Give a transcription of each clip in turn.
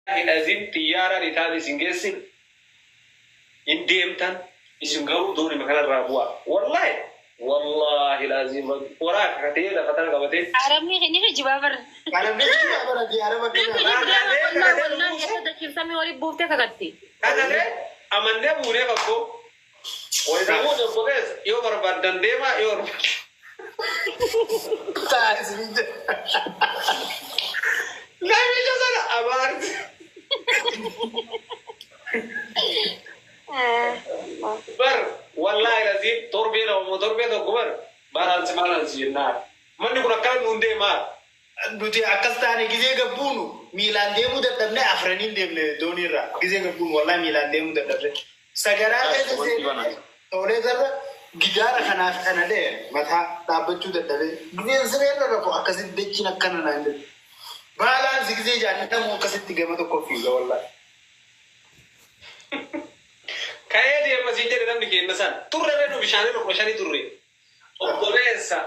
Azim xiyyaaraan Itaalii isin geessin hin deemtan, isin garuu doonima kanarraa bu'aa. Wallaahi wallaahi laazim waraa kakatee lafa tana qabatee. Arabni ni kijibaa bara. Arabni kijibaa bara fi araba Ni kana. kijibdee wallahi wallahi akka dachiifsamii waliin buuftee kakatti. Kakatee amannee buunee bakkoo. Wayita buune, obboleessa, yoo barbaaddan deemaa, yoo barbaaddan. Ta'a isin jedha. Namicha sana abaarti. Bar wallaahi laziim torbee 2 moo torbee 1 bar balance balance jennaan. Manni kun akkana nuun deemaa. Nuti akkas taane, gizee gabbuunu miilaan deemuu dadhabne, afraniin deemne dooniirra. Gizee gabbuunu wallahi miilaan deemuu dadhabne. Sagaraa keessa seenee tooleetarra gidaara kanaaf kana dhee mataa dhaabbachuu dadhabee. Gizeen sireerra rafu akkasitti dachiin akkana naan jedhu. Balance gizee jaan namuu akkasitti gama tokko fiiga wallahi. Ka'ee deema siin jedhe namni kenna san. Turre nu bishaanirra 15 turre. Obboleessa,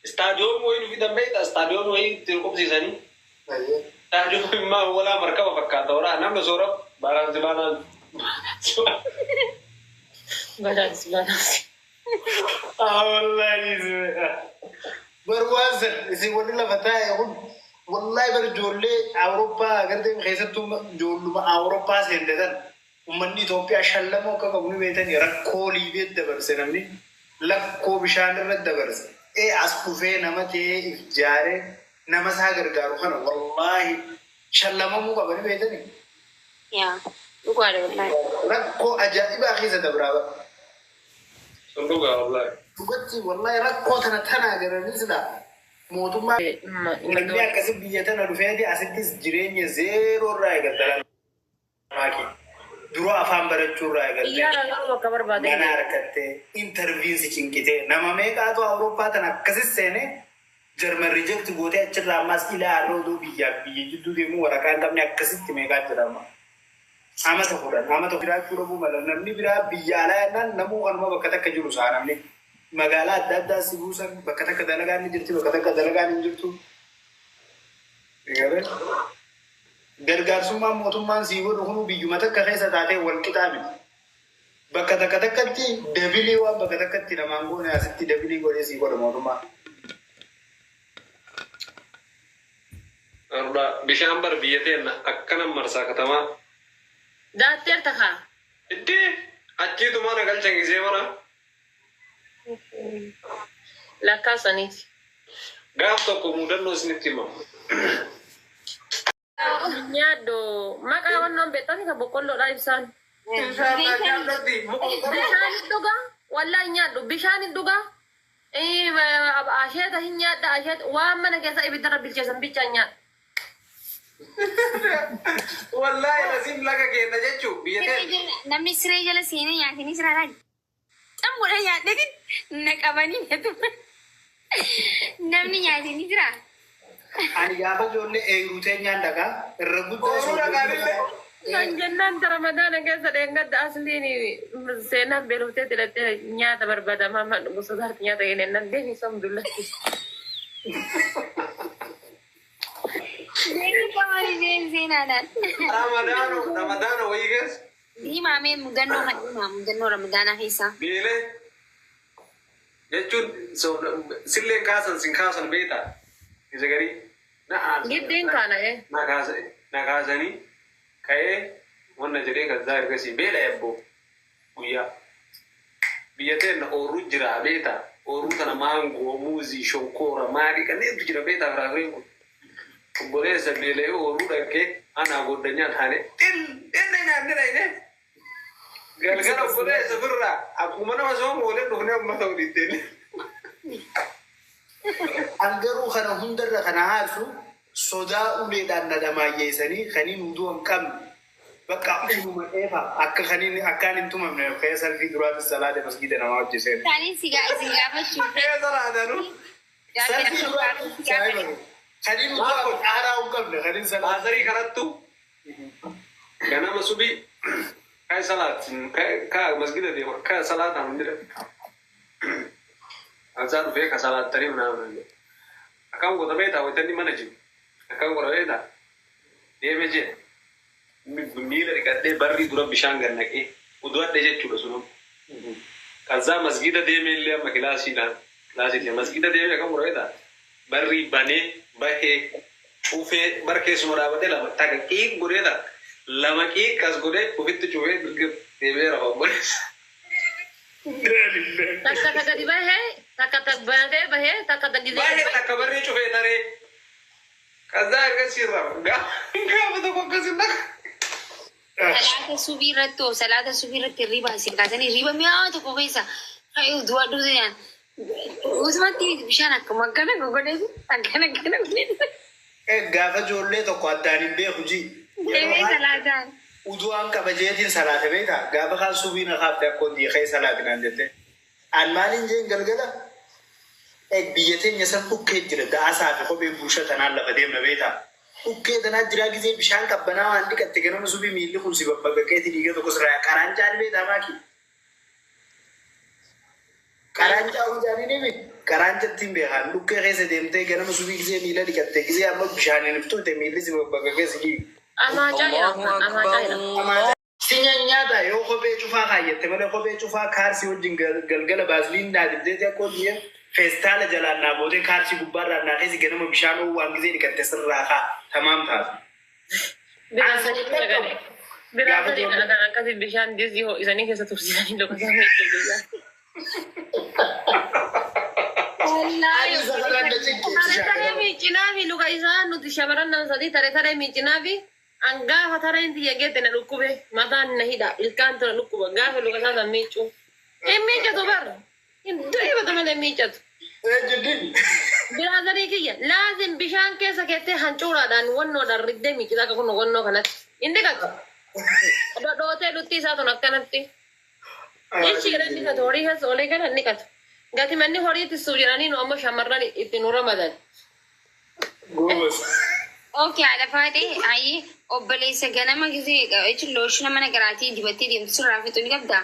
istaadiyoomii wayii nu fidan beektaa, istaadiyoomii wayii itti qubsiisanii. Istaadiyoomii immaa walaa markaba fakkaata, walaa namni soora balance balance. Balance balance. Ah, wallahi bar waan san isin warri lafa taa'e kun, wallahi bar ijoollee Awurooppaa agartee, keessattuu ijoolluma Awurooppaa seente san, uummanni Itoophiyaa shallamoo akka qabu ni beektanii. Rakkoo Liibee dabarse, namni lakkoo bishaan irra dabarse ee as dhufee nama ta'ee if jaaree nama isaa gargaaru kana wallahi shallamamuu qaba, ni beektanii. Yaa dhugaadha wallahi. Rakkoo ajaa'ibaa keessa dabraa bara. Sun dhugaa wallahi. Dhugatti wallahi rakkoo tana tana agaranii silaa mootummaa namni akkasi biyya tana dhufeeti asittis jireenya zero irraa eegalta. Maaki dura afaan barachuu irraa eegalte. Xiyyaara garuu bakka barbaade. Mana harkattee interviewn si cinqitee, nama meeqaatu Awurooppaa tana akkasis seenee Jarman reject gootee, achirraa ammaas ilaa har'a odoo biyyaaf biyya jidduu deemuu waraqaa hin qabne akkasitti meeqaa jira amma. Amata 10 amata jiraachuu dhabuu mala. Namni biraa biyya alaa jennaan namuu kanuma bakka takka jiru isaa, namni magaalaa adda addaa si buusan, bakka takka dalagaan ni jirti, bakka takka dalagaan hin jirtu. Gargaarsummaan mootummaan sii godhu kun biyyuma takka keessa taatee wal qixaa miti. Bakka takka takkatti double, waan bakka takkatti namaan goone asitti double godhee sii godha mootummaan. Ardaa bishaan bar biyya teenna akkana marsaa katamaa. Daatteerta kaa. Iddee achiitumaa na galchan gisee mara. Lakkaasaniiti. Gaaf tokko mudannoo isinitti hima. Nyaaddo maqaa wannoon beektani ka boqqolloodha ibsaan. Bishaan hin dhugaa, wallahi nyaadhu, bishaan hin dhugaa. Asheeta hin nyaadha, asheeta waan mana keessa ibiddarra bilcheessan bichaa nyaadha. Wallaahi laziim laga keenya jechuu biyya teenya. Namni siree jala seenee nyaatanii jira laali. Cammuudha nyaadheetiin na qabanii na tuman. Namni nyaatanii jira. Ani gaafa ijoollee eeruu teenyaan dhagaa irra guddaa. Ooruu dhagaanillee. Kan jennaan ramadaana keessa dheengadda asliin seenaan beeloftee tidhattee nyaata barbaadamaa man gosa isaatti nyaata kenneen deemi som dullatti. Deemii qabanii deemi seenaadhaan. Ramadaano ramadaana wayii keessa. Himaa mee mudannoo kan himaa, mudannoo ramadaanaa keessaa. Beelee jechuun sillee kaasan sin kaasan beektaa isa garii na aarsa. Giddiin kaana ee. Na kaasanii ka'ee wanna jedhee kazzaa ergasii beela ebboo guyyaa biyya teenna oorruu jira beektaa, oorruu tana maangoo, muuzii, shonkoora, maalii kanneentu jira beektaa. Firaafireen kun, obboleessa, beela'ee oorruu dhaqee anaa goddanyaa taane xil xillee nyaanne dhayne galgala, obboleessa, firraa akkuma nama sooma waliin dhufnee uummata waliin deemne. An garuu kana hundarra kana haarsu sodaa uleedhaan na dhamaayyeessanii kaniin hunduu hin qabne bakka uluma dheefa akka kaniin akkaan hin tumamne ka'ee salfii duraatis salaate masgiida namaa hojjeseen. Isaaniin si isin gaafachuuf. Ee salaatanu. Salfii duraatis kaniin hunduu aaraa hin qabne kaniin salaate. Maazarii kanattu ganama subii kai salaat ka masgida deema ka salaataan hin jedhan. Ansaa dhufee ka salaattanii ምናምን jedhe. Akkam godha beektaa, waytanni mana jiru. Akkam godha beektaa, deeme jee. Miila dhiqadhee barrii dura bishaan gad naqee udu'adhe jechuudha sunum. Kazaa masgiida deemee illee amma kilaasiidhaan kilaasii masgiida deemee akkam godha beektaa? Barrii banee bahee cufee bar keessuma dhaabatee lama takka qiiq godhee ta'a. Lama qiiq as godhee ofitti cufee dirgim deebi'ee rafa obboleessa. Takka ta gadi bahee, takka ta banatee bahee, takka ta gizee Baay'ee takka barrii cufee taree. Kazaa ergasii rafa. Gaafa tokko akkasin dhaqa. Salaata subii irratti hoo, salaata subii irratti hirriba isin kaasanii hirriba mi'aa tokko keessa ka'ee du'a dhufe yaan. Usumatti bishaan akkuma akkana gogodhee akkana akkana godhee Gaafa ijoollee tokko addaan hin beeku ji. deemee salaataan. Udu'aan qaba jeetiin salaate beektaa? Gaafa kaan subii na kaafte akka hojii kee salaatinaan jette. An maaliin jeen galgala biyya teenya san dhukkee jira, da'asaa fi kophee buusha tanaan lafa deemna beektaa? Dhukkee tanaa jiraa, gisee bishaan qabbanaa waan dhiqatte ganama subii miilli kun si babbaqaqeeti dhiiga tokko sirraa qaraancaan beektaa maaki? Qaraancaa hojjaanii ni beeku. Qaraancatti hin beekan, dhukkee keessa deemtee ganama subii gisee miila dhiqatte, gisee amma bishaaniin iftuute miilli si babbaqaqee si dhiiga. Amaacaa jedhama. Amaacaa jedhama. Si nyaata yoo kophee cufaa kaayyatte malee, kophee cufaa kaarsii wajjin galgala baasliin naa dibdeeti akka hojii feestaala jalaan naa bootee kaarsii gubbaarraa naa keessa ganama bishaan oowwaan gisee dhiqatte sirraa kaa tamaam taatu. Biraan sadii dhaqane. Biraan sadii dhaqan akkasii bishaan disii ho'isanii keessa tursiisanii lokasaa jechuudha. Wallaahi. Ani safaraan na cinqeessi. Taree taree miicinaa fi luka isaa nuti shamarran nama sadii taree taree miicinaa fi gaafa tareen tiyya geette na dhukkube, mataan na hidha, ilkaan na dhukkuba gaafa luka isaa san miiccu. Hin miiccatu bar. Hin du'ibatu malee hin miiccatu. Ejjidin. Biraazarii kiyya laazim bishaan keessa keettee hancuuraadhaan wannoodhaan riddee miiccita akka kun wannoo kanatti. Hin dhiqatu. Dhodhootee lutti isaa tun akkanatti. Ichi jedhan dhiqatu, horii keessa olii kana hin dhiqatu. Gati manni horii tissuuf jedhanii nu ammoo shamarran itti nu ramadan. Goobas. Okay, haadha faatee ayi obboleessa ganama gisee jechuun looshina mana garaatii dibattee deemtu sirraa fixuu ni qabdaa?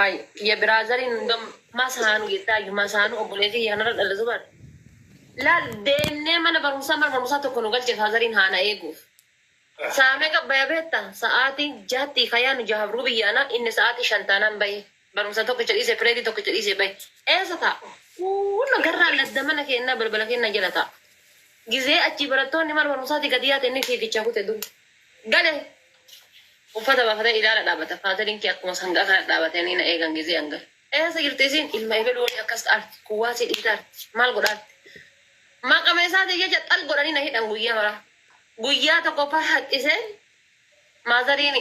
Ay, kiyya biraazariin hunda masaanu jettaayyuu masaanu obboleessi kiyya kanarra dhalatu bar. Laal, deemnee mana barumsaa tokko nu galche faazariin haana eeguuf. Saamee qabbaya beekta, sa'aatii 6tti kayaa nu jahabruu biyyaana inni sa'aatii 5 taanaan bahe, barumsa tokkicha dhiise, pireedii tokkicha dhiise bahe. Eessa ta'a? Kunno garraan ladda mana keenyaa balbala keenya jala ta'a. Gizee achii barattoonni mana barumsaatti gadi yaate inni fiigichaa kute dur. Gale uffata baafatee ilaala dhaabata. Faatariin kee akkuma sangaa kana dhaabatanii na eegan gizee hanga. Eessa jirti isiin? Ilma ebeluu waliin akkas ta'arti. Kuwaasii dhiitaarti. Maal godhaarti? Maqama isaatii jecha xal godhanii na hidhan guyyaa mara. Guyyaa tokko fa haqqisee maazariin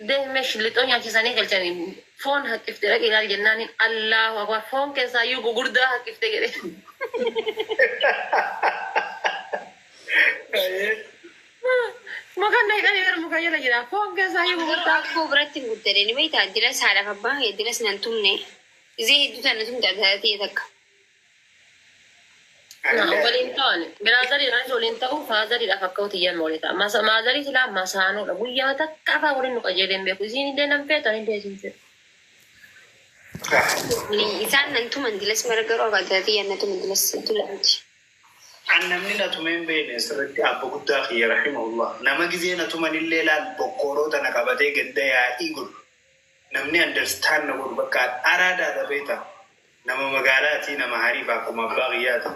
deemee shillixoo nyaachisanii galchanii foon haqqiftee dhaqi ilaali jennaaniin, Allahu akbar, foon keessaayyuu gugurdaa haqqiftee jedhe. Muka na hidhanii gara muka jala jira. Foon keessaayyuu gugurdaa. Akkoo biratti hin guddate ni beektaa? Diras haadhaaf abbaa kee diras nan tumne. Izee hedduu tana tumte adda ta'e takka. Waliin ta'an biraazariidhaanis waliin ta'u, faazariidhaaf akka hotiyyan walii ta'a. Maazarii silaa masaanuudha. Guyyaa takka afaan waliin nu qajeeleen beeku. Isiin illee nan feetu, ani illee isin feetu. Isaan nan tuman dilas mara, garuu adda ta'e na tuman dilas tulamti. An namni na tumeen beekne asirratti abba guddaa kiyya rahimahullah. Nama gizee na tuman illee laal bokkooroo tana qabatee gadda yaa'ii godhu. Namni understand na godhu bakka araadaadha beektaa. Nama magaalaati, nama hariif akkuma abbaa kiyyaati.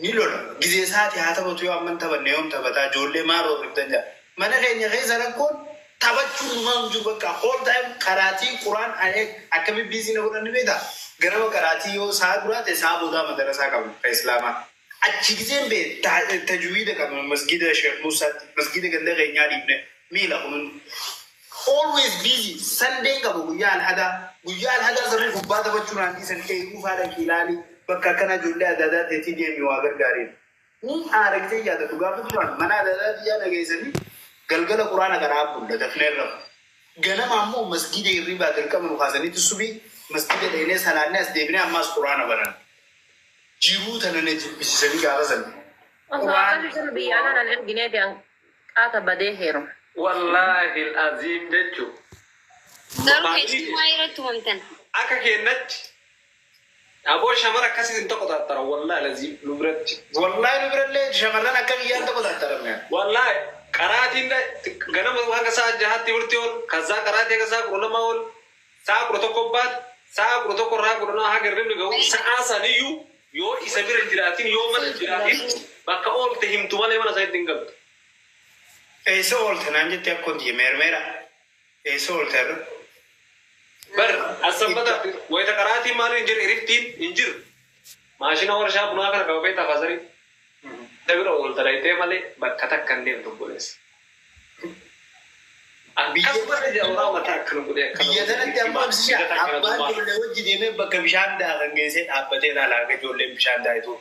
Ni lola. Gizee isaati haa taphatu, yoo amman taphanne yoom taphataa, ijoollee maal horriftan jedha. Mana keenya keessa rakkoon taphachuun numaan jiru, bakka all time qaraatii quraan akkami busy na godhan ni beektaa. Ganama qaraatii yoo sa'a duraa ta'e, sa'a boodaa madarasaa qabna kan islaamaa. Achi gizeen bee tajwiida qabna masgida Sheekh Musaatti, masgida ganda keenyaa dhiibne miila kun. Always busy. Sunday qabu, guyyaa alhadaa. Guyyaa alhadaa sanuu kubbaa taphachuu naan dhiisan, eeguu faadha kiilaalii bakka akkana ijoollee adda addaa teetii deemi waa gargaareen. Ni aara gisee yaadatu gaafa duraan mana adda addaa biyyaa dhageessanii galgala quraana karaa bulla dafnee rafu. Ganama ammoo masgida hirribaa dirqama nu kaasaniitu subii masgida dheenee salaannee as deebinee ammaas quraana baran. Jiruu tana na jibbisiisanii gaafa sana. Osoo akkasii sana biyya alaa naan ergineeti an qaata badee heeruma. Wallaahi aziim jechuun. Garuu keessumaa irratti tumamtan. Akka keenyatti aboo shamara akkasii hin qotattara, wallaahi aziim, nu biratti. Wallaahi nu birallee shamarran akka biyyaan tokko tattaramne. Wallaahi. Qaraatiin ganama haga sa'a 6tti bulti ol, kazaa qaraatii haga sa'a 12 ol, sa'a 11 baat, sa'a 11 irraa 12 haga hirribni gahu, sa'a saniyyuu yoo isa bira hin jiraatin, yoo mana hin jiraatin, bakka oolte himtu malee mana sanitti hin galtu. Eessa oolte naan jettee akkoo tiyya meermeera. Eessa oolte har'a? Bar asabbata wayita qaraatiin maaliin hin jiru, hiriftiin hin jiru. Maashina warshaa bunaa kana qaba beektaa faasarii. Isa bira oolta dhayitee malee bakka takka hin deemtu obboleessa. Akkasuma ija mataa akkana godhee akkana. Biyya tanatti amma ibsisha abbaan ijoollee wajji deemee bakka bishaan daakan geessee dhaabbatee ilaala akka ijoolleen bishaan daayitu.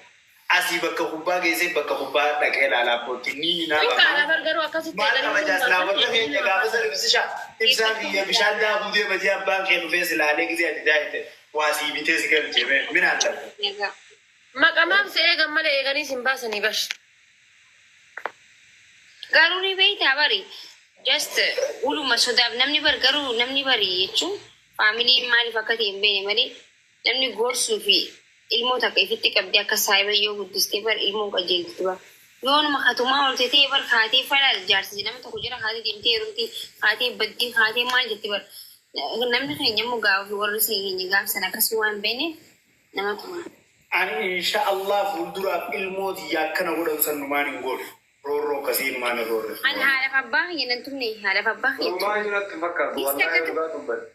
Asii bakka kubbaa geessee bakka kubbaa dhaqee ilaala abbootiin ni Hin kaana bar garuu akkasitti Maal eeganii kabajaa silaa warra keenya gaafa sana ibsisha ibsaan biyya bishaan daakuu deema jee abbaan kee dhufee silaalee gisee ati daayite waa sii bitee si galchee minaan dhabde. Maqamaaf si eegan malee eeganii sin baasanii bar. Garuu ni beektaa bari just uluma sodaaf namni bar garuu namni bari jechuun faamiliin maaliif akka ta'e hin beekne malee namni gorsuu fi ilmoo takka ifitti qabdee akka saayiba yoo guddistee bar ilmoon qajeeltu bar. Yoonuma katumaa olte ta'e bar kaatee falaal jaarsi nama tokko jira kaatee deemtee heerumti kaatee baddiin kaatee maal jetti bar. Namni keenya immoo gaafa warri keenya gaafa sana akkasii waan hin beekne nama tuma. Ani insha Allah fuulduraaf ilmoo tiyya akkana godhan san numaan hin godhu. Roorroo akkasii numaan hin roorre. Ani haadhaaf abbaa kiyya nan tumne, haadhaaf abbaa kiyya Oromaa jiratti fakkaatu wallahi dhugaa dubbate.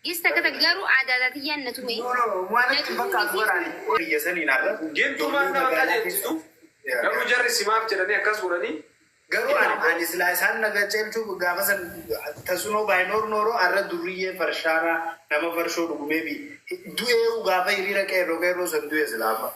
Gista akka garuu aadaa aadaatiyyaan na tume. No, no, waan itti fakkaatu waraani. Biyya saniin har'a. Giltumaan nama qajeelchitu garuu jarri simaaf jedhanii akkas godhanii. Garuu ani silaa isaan naga ceelchuu gaafa san tasunoo baay'inoor nooroo har'a durriyyee farshaanaa nama farshoo dhugumee bi du'eeru gaafa hiriira qeerroo qeerroo san du'e silaa abba.